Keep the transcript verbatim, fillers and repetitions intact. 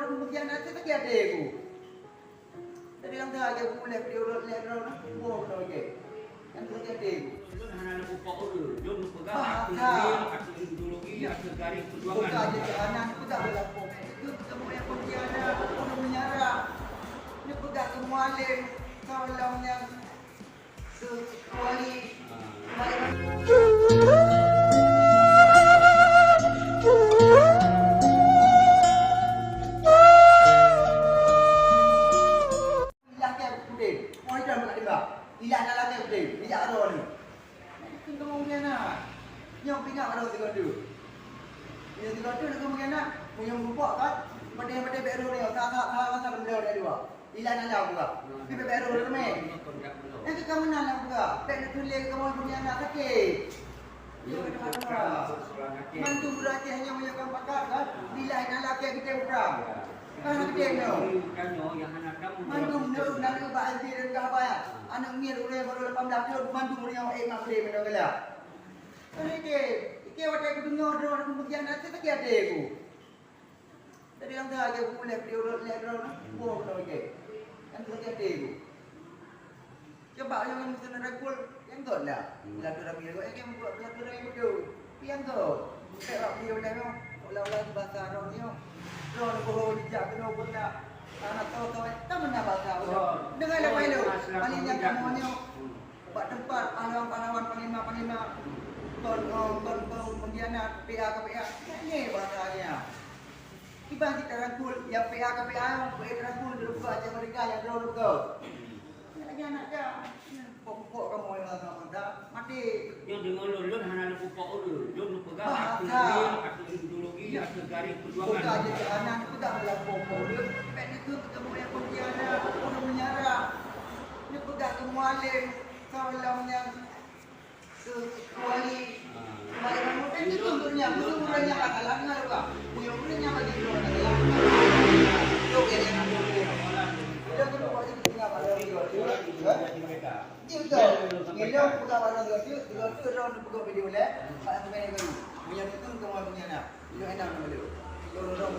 Pengkhianat tu sakit hati aku. Tadi yang dah aja aku leh video leh drone, buang kena lagi. Yang tu sakit hati aku. Lôn hana lôn pupok ureueng, lôn peugah ateueh real, ateueh ideologi, ateueh garis perjuangan. Bukan aja ke anak, peugah bela pom. Itu ketemu yang pengkhianat, orang menyerah. Dia peugah ke mualim, kau lawan yang Ilak ke kudin, oh itu anak lima. Ilak anak laki kudin, ilak roh ni. Itu kamu punya anak. Nyok pingat ada tiga tu. Ini tiga tu nak kamu punya anak. Punya rupa kan? Pada pada baru ni, tak tak tak tak tak beliau dari dua. Ilan aja buka. Tapi baru ramai. Nanti kamu nak buka. Tak nak tulis kamu punya anak sakit. Mandum berarti hanya menyampaikan pakat kan? Bila nak laki kita utang. Kan kita ni. Mandum nak nak ba anti dan gah bayar. Anak mir orang baru lapan belas tahun mandum orang eh mak boleh menang gelap. Kan itu. Itu waktu aku dengar dia orang kemudian nanti sakit hati aku. Tadi yang dah aja aku leh video leh drone, buang kena lagi. Yang tu sakit hati aku. Coba yang mesti nak rangkul, yang tu lah. Silaturahmi tu, eh, yang buat silaturahmi tu. Yang tu. Bukan bak video leh tu. Olah-olah tu bahasa drone ni. Drone bohong dijak kena pun tak. Anak tahu tahu, tak mana bahasa. Dengar lah, Pak Ilu. Paling yang kamu ni. Bak teumpat pahlawan-pahlawan, panglima-panglima, kon, kon, kon, kon pengkhianat, P A ke P A, nyan bahasa dia. Kiban cit tarangkul, nyang P A ke P A, boleh tarangkul, duduk buka aja mereka yang droe duduk. Nyan lagi anak dia. Pokok-pokok kamu yang lama muda, mati. Nyoe deungoe lôn, lôn hana lôn pupok ureueng, lôn peugah ateueh real, ateueh ideologi, ateueh garis perjuangan. Bukan aja ke anak, peugah dalam pokok ureueng, pek itu ketemu yang pengkhianat, ureueng menyerah. Dia peugah ke mualim, Kau lom nyan keu kuali. Baik, kamu kan itu untuk nyan, untuk urang nyang galak-galak dengar, Bang. Buyong urang nyang bagi urang galak-galak. Lo ke yang aku. Lo ke buat itu tinggal pada orang tua. Itu. Ngilu buka barang dua tu, dua tu orang tu buka video leh. Kat aku main baru. Punya tu tu kawan punya nak. Lo enak nama lo. Lo orang.